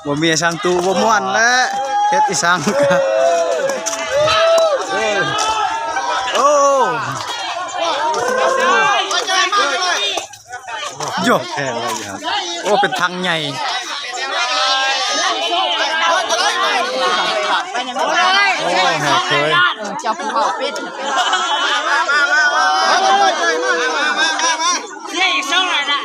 ບໍ່ມີຫຍັງ ຕູ້ບໍ່ມ່ວນແຫຼະ ເຮັດອີ່ສັງກະ ໂອ້ ໂຢ ໂອ້ ເປັນຖັງໃຫຍ່ ໂອ້ ແຮງເຄີຍ ເຈົ້າຜູ້ເວົ້າເປັນ ເສຍອີກສອງແລ້ວນະ.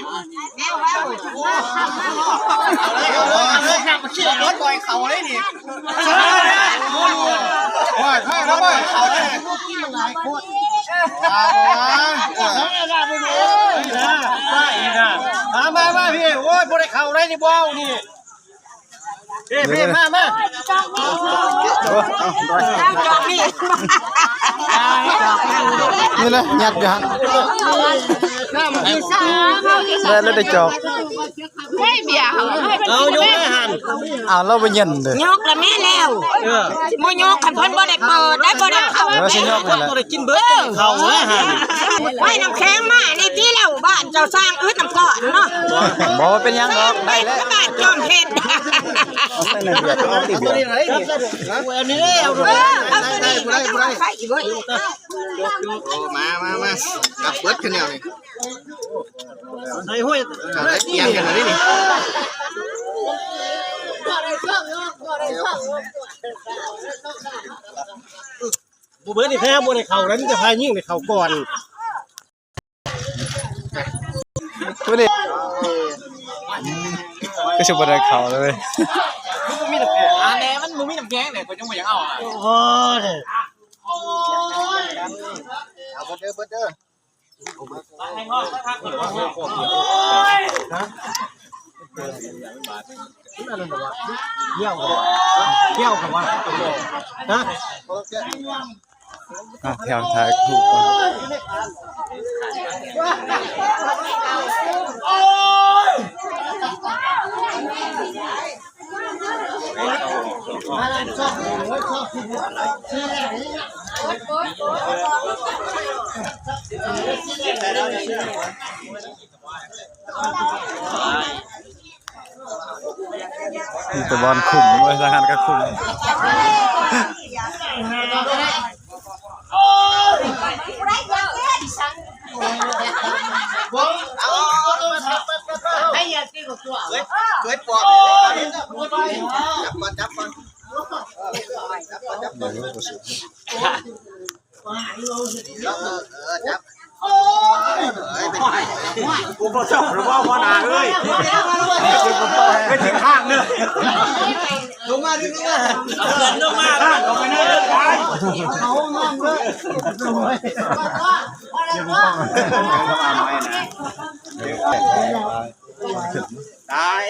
ມາ ມາ ມາ ພີ່ ໂອ້ຍ ບໍ່ໄດ້ເຂົ້າໄດ້ນີ້ ບໍ່ເອົານີ້ ເອີ ເອີ ມາ ມາ ນີ້ແຫຼະ ຍັດຢູ່ຫັ້ນ ໄດ້ແລ້ວ ໄດ້ຈອກ ເຮີ້ຍ ເບຍເຮົາ ເອົາຍົກມາຫັ້ນ ອ້າວ ລາວບໍ່ເຢັນເດ້ ຍົກລະແມ່ແລ້ວ ເອີ ບໍ່ຍົກ ຄັນເພິ່ນບໍ່ໄດ້ເປີດ ໄດ້ບໍ່ໄດ້ເຂົ້າ ເອີ ຊິຍົກຫັ້ນແຫຼະ ບໍ່ໄດ້ກິນເບີດ ເຂົ້າແລ້ວຫັ້ນ ໄວ້ນ້ຳແຂງມານີ້ຕິແລ້ວ ບ້ານເຈົ້າຊ່າງອຶດນ້ຳກ້ອນເນາະ ບໍ່ເປັນຫຍັງດອກ ໄດ້ແລ້ວ ບ້ານຈອມເພັດ ເອົາໃສ່ໃນເບຍ ເອົາຕິເບຍ ເອີ ເອົາຕົວນີ້ ເອົາຕົວນີ້ ມາ ມາ ມາ ກັບເບິດຄືແນວນີ້ ໃສ່ຫ້ວຍ ເອີ ໄດ້ປ່ຽນກັນແລ້ວນີ້ ບໍ່ເບິດນີ້ ແພ້ບໍ່ໄດ້ເຂົ້າແລ້ວ ມີແຕ່ຝ່າຍຍິງໄດ້ເຂົ້າກ່ອນ ໂອ້ ນີ້ ກໍຊິບໍ່ໄດ້ເຂົ້າເລີຍ ມັນບໍ່ມີນ້ຳແຂງ ອັນນີ້ມັນບໍ່ມີນ້ຳແຂງເດ້ ຂ້ອຍຈັ່ງບໍ່ຢາກເອົາ ໂອ້ຍ ເອົາເບິດເດີ ເບິດເດີ ດຽວກັນວະ ດຽວກັນວະ ຮະ ອ່ະ ແຖວຖ່າຍຮູບກ່ອນ ມີແຕ່ບ່ອນຄຸມເວີຍ ທະຫານກໍຄຸມ ເຮີ້ຍ ເຮີ້ຍ ປອກ ຈັບກ່ອນ ຈັບກ່ອນ ຈັບກ່ອນ ຈັບກ່ອນ ຈັບກ່ອນ ເອີ ຈັບ ໂອ້ຍ ກູບໍ່ຊອບຫຼືວ່າຫົວໜ້າເອີຍ ເປັນທິດທາງເດີ ລົງມາ ດຶງລົງມາ ເອົາເພື່ອນລົງມາ ເອົາໄປເດີ ເຂົ້າຫ້ອງນ້ຳເດີ ຕາຍ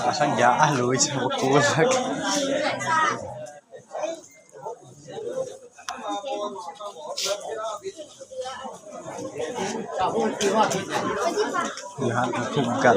Pasang ya, ah, Luis, aku pulang. ຢູ່ຫັ້ນກໍຄຸມກັນ.